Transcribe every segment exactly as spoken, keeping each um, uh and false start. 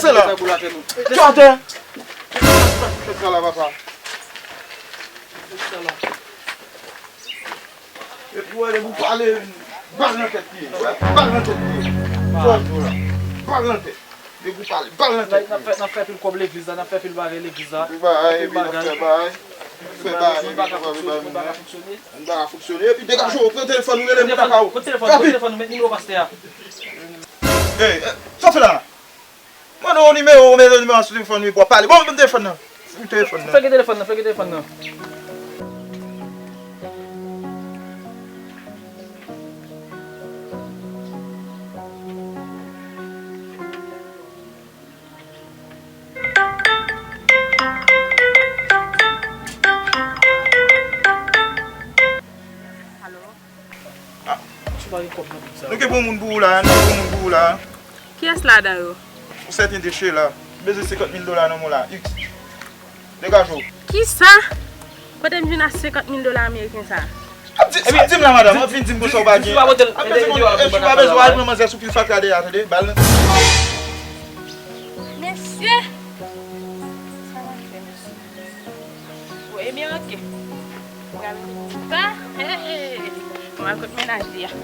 Se la. Fè boul atè nou. Tchò atè. Fè sa la, papa. Fè sa la. Epi, wè, depi w pale, bal nan tèt li ye. Wè, bal nan tèt li ye. Sa w ap di w la. Bal nan tèt. Depi w pale, bal nan tèt li ye. N ap fè, n ap fè pil kòb legliz la, n ap fè pil bagay legliz la. Pil bagay, epi n ap fè bagay. Fè bagay, epi nou pa ka fonksyone, nou pa ka fonksyone. Nou pa ka fonksyone, epi degaje w, pran telefòn ou, rele m kaka w. Pran telefòn, pran telefòn ou, met nimewo pastè a. Ey, eh, sa w fè la? Mande yon nimewo, ou mete nimewo a sou telefòn ou epi w ap pale. Bon, ban m telefòn nan. Fè telefòn nan. Fè gen telefòn nan, fè gen telefòn nan. Alo? Ah. Misye pa gen kòb nan tout sa. Nou gen bon moun pou ou la, nou gen bon moun pou ou la. Kiyès ladan yo? Yon sèten de Sheila. Bezwen senkant mil dola nan men w la. X. Degaje w. Kisa? Kote m jwenn ak senkant mil dola ameriken sa? Ap di, ap di m la, madanm, ap vin di m konsa ou pa gen. Ap bezwen, epi ou pa bezwen al pran manzè sou pil fatra dèyè a, tande? Bal nan. Mesye! Sa m ap fè, mesye? Bon, ebyen, oke. Mwen al kot mennaj li a.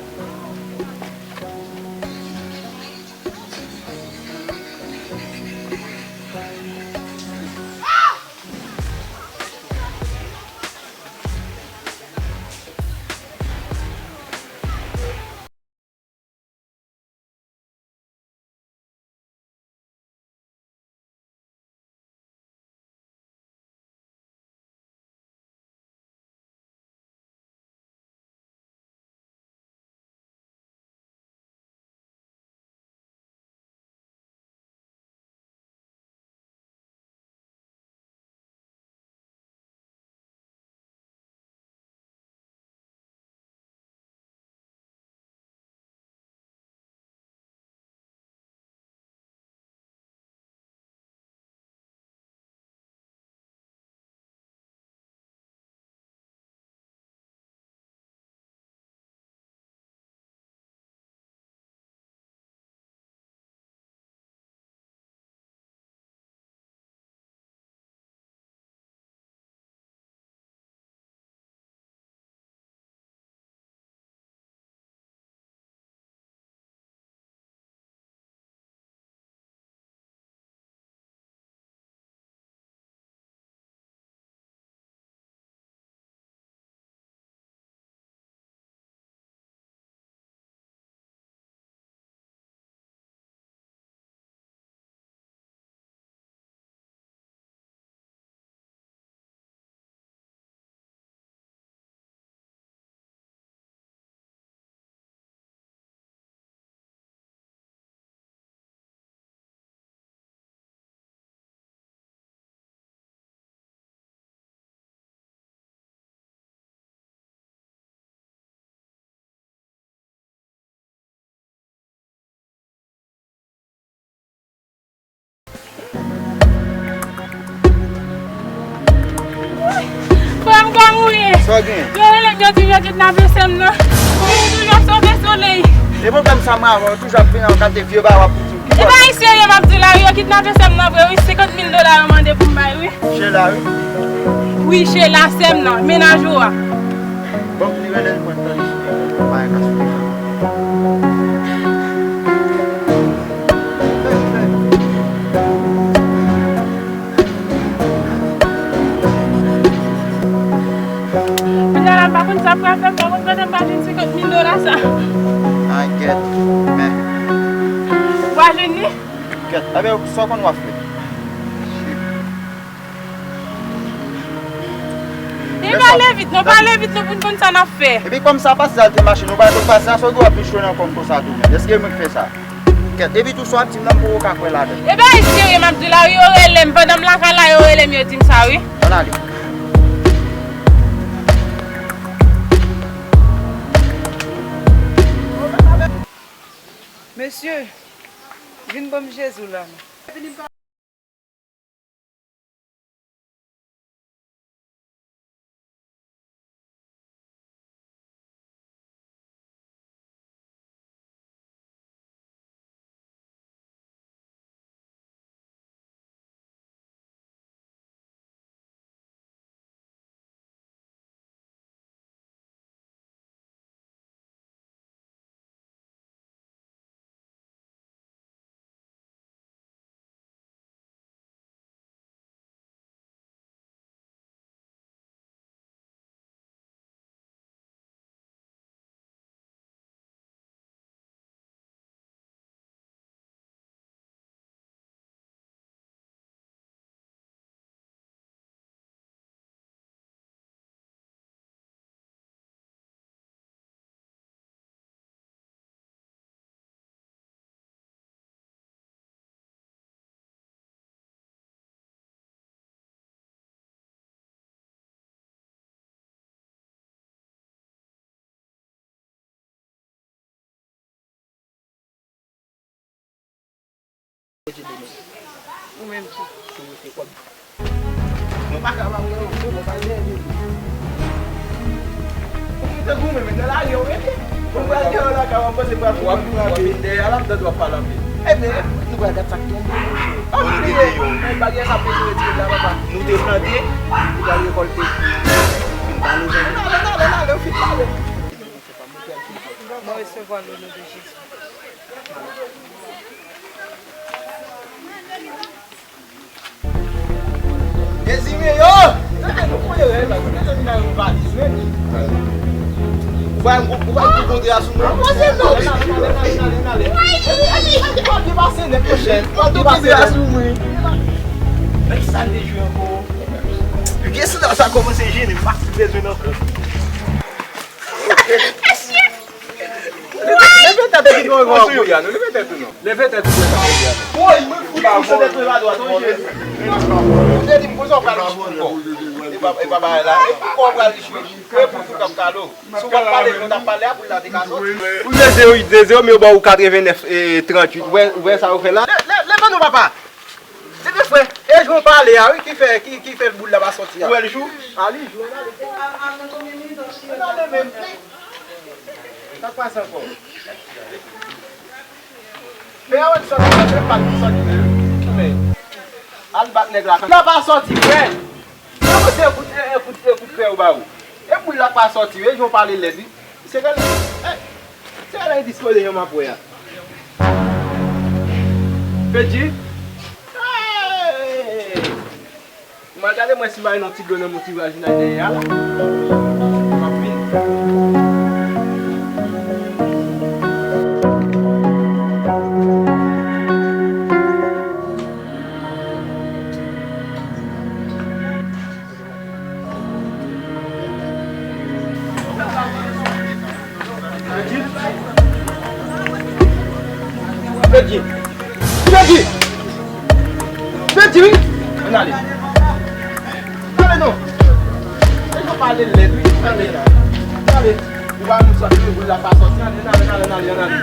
Frè m ka mouri. Sa w gen? Yo rele m, yo di m yo kidnape sè m nan. Ou toujou ap sove solèy. E pwoblèm sa m avè w, toujou ap vin ak kalite vye bagay w ap di m. E pa serye m ap di la wi, yo kidnape sè m nan vre wi, senkant mil dola yo mande pou m bay wi. Sheila wi. Wi, Sheila, sè m nan, mennaj ou a. Bon, li rele l mwen tande, pa yon ka sou telefòn. Kounye a la, m pa konn sa m pral fè, m pa konn kote m pral jwenn senkant mil dola sa. Ay, kèt, men. Ou pa jwenn li? Kèt, ebyen, sa w konn w ap fè? E pale vit non, pale vit non pou n konn sa n ap fè. Epi kòm sa pase sa te mache, nou pa konn pase sa, sa w gen w ap jwenn ankò m konsa tou menm. Èske mwen k fè sa? Kèt, epi tou sa w ap di m nan m poko ka kwè ladan. E bagay serye m ap di w la wi, yo rele m, pandan m lakay la, yo rele m, yo di m sa wi. Ann ale. Mesye, vin ban m Jezi w la non. Ou menm tou. Nou pa ka ba mwen yon fo, mwen pa gen yon. Ou te goumen, men nan lari, ou rete. Mwen pral gen yon lakay, mwen panse pral goumen, mwen pral vin dèyè la, m tande w ap pale anpil. Ebyen, nou pral gad sa k tonbe, monchè. Pa bliye, men baryè sa pou nou retire la, papa. Nou te plante, nou pral rekòlte. Fin pale, zanmi. N ale, n ale, n ale, ou fin pale. Mwen resevwa l o non de Jezi. Dezime yo! Tande nou konnen rèl la, nou bezwen vin nan yon valiz, wi. Ou va, ou va kontre a sou mwen. Avanse non! Nèg sa te jwe ankò. Piga sa, sa kòmanse jennen, m pa bezwen nan kò. Leve tèt ou, Tito, ou sou Yoya, nou leve tèt ou non. Leve tèt ou, Tito. Woy, mwen fout kouche tèt mwen pa dwat, o Jezi. Ou te di m konsa w pral riche pou kò. E pa, e pa bagay la. E pou kò w pral riche. E pou tou k ap kalo. Si w pa t pale, nou t ap pale a pou l la te ka soti. Ou de zewo uit, de zewo, men yo ba w katrevennnèf, e, tranntuit. Ou wè, ou wè sa yo fè la? Le, le, leve non, papa. Se de frè, e jan w pale a, wi, ki fè, ki, ki fè boul la pa soti a. Ou wè l jou? A li jou, ann ale. Ann ale menm. Sa k pase ankò? Fè a wè sòti, fè pa sòti, men. Al bat nèg la. La pa sòti, frè. Kòman se kout, e, e kout, e kout fè yo ba ou? E boul la pa sòti, wi, e jan w pale lèd, wi. Se rèl, e, se rèl endispoze jan m ap wè a. Fedji? Hey! M al gade mwen si m pa jwenn yon ti dlo nan moutiraj la dèyè a la. M ap vini. Fedji! Fedji! Fedji, wi! Ann ale. Ann ale non. Fedji, w pale lèd, wi. Ann ale. Ann ale. Ou pa menm sòti, ou la pa sòti. Ann ale, ann ale, ann ale, ann ale.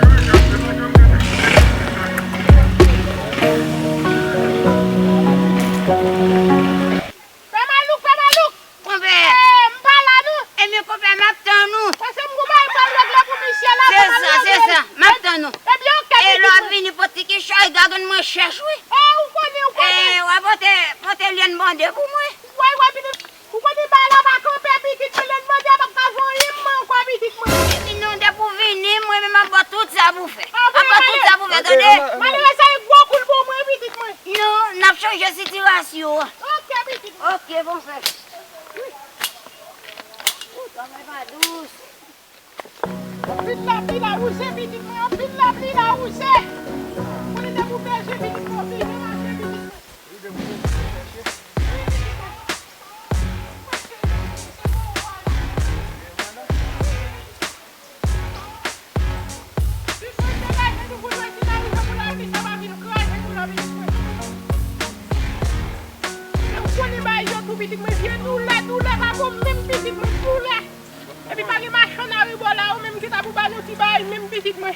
Pè Malouk, Pè Malouk! Konpè! E, m pa la non! Ebyen, konpè, m ap tann ou. Pase m gon bagay m pral regle pou misye la, Pè Malouk. Se sa, se sa. M ap tann ou. Ebyen, oke, pitit mwen. E lè w ap vini, pote ti kèch, e gagann mwen chèch, wi. E, ou konnen, ou konnen. E, w a pote, pote lyèn bande pou mwen. Woy, woy, pitit. Ou konnen bagay la pa kanpe, pitit mwen, lyèn bande a p ap ka fè anyen pou mwen ankò, pitit mwen. Epi non, depi w vini, mwen menm m ap ba w tout sa pou fè. M ap ba w tout sa pou fè, tande? Malere sa e gwo kou l ban mwen, pitit mwen. Non, n ap chanje sitirasyon an. Oke, pitit mwen. Oke, bon frè. Ou travay pa dous. Anpil lapli la wouse, pitit mwen, anpil lapli la wouse. Konnen depi w bezwen, pitit mwen, oblije mache, pitit mwen. Ou konnen bagay yo tou, pitit mwen, vye doulè, doulè pa bon menm, pitit mwen, doulè. Epi pa gen machann aribò la, ou menm ki ta pou ba nou ti bagay menm, pitit mwen.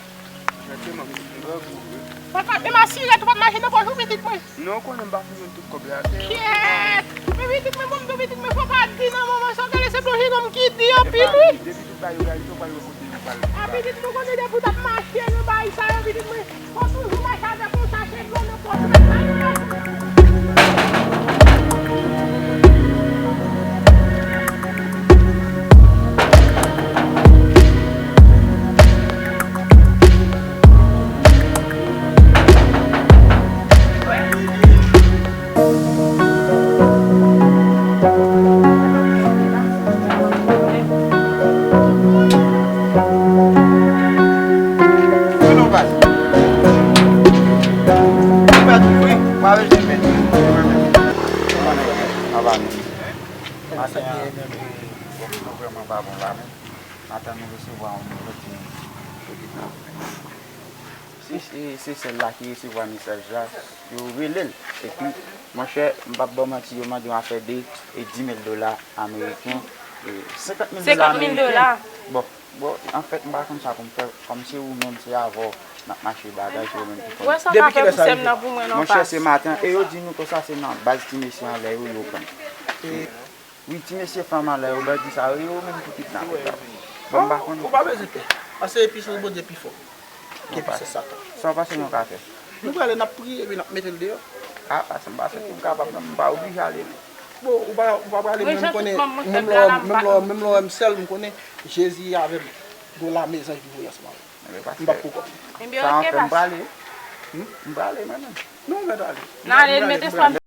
Papa, e m asire tou pa t mache nan pòch ou, pitit mwen. Non, ou konnen m pa fin jwenn tout kòb la. Kyèt! Men pitit mwen, bon, m di w, pitit mwen, fò w pa di nan moman sa w gade se Don Jerome ki di anpil, wi. Depi tout bagay yo reyalize, ou pral wè kote nou pral. A, pitit mwen, konnen depi w t ap mache nan bagay sa yo, pitit mwen, fò w toujou mache avèk yon sachè dlo nan pòch ou, mèt sa yo. Maten an, nou vrèman pa bon la menm. Maten nou resevwa yon nouvo ti. Se, se, se sèl la ki resevwa mesaj la, yo rele l. Epi, monchè, m p ap ba w manti, yo mande yon afè de, e, di mil dola ameriken, e, senkant mil dola ameriken. Bon, Bon, anfèt, m pa konn sa pou m fè, kòm se ou menm, se avè w n ap mache bagay, se ou menm ki Ou wè konnen. sa w ka fè pou sè m nan pou mwen non Monchè, pas. Se maten, e yo di nou konsa se nan baz ti mesye anlè yo yo pran. Wi, ti mesye fanm anlè yo, bandi sa yo, yo menm ki kidnape sa. Bon, m pa konn. Ou pa bezwen pè. Paske pisans Bondye pi fò ke pisans Satan. Sa w panse nou ka fè? Nou prale, n ap priye epi n ap mete l deyò. A, paske m pa santi m kapab non, m pa oblije ale non. Bon, ou pa ou pa prale, men m Rejan tout konnen, manm mwen fè menm blan lè la m menm pa. Lè menm lè w wè m sèl, m konnen Jezi avè m. Gon lame zanj ki voye ansanm avè m. M p ap pou kò. Ebyen Sa ok anfè m pas. Prale. M prale mwen menm. Non, mèt ale. Nan ale l mete swa m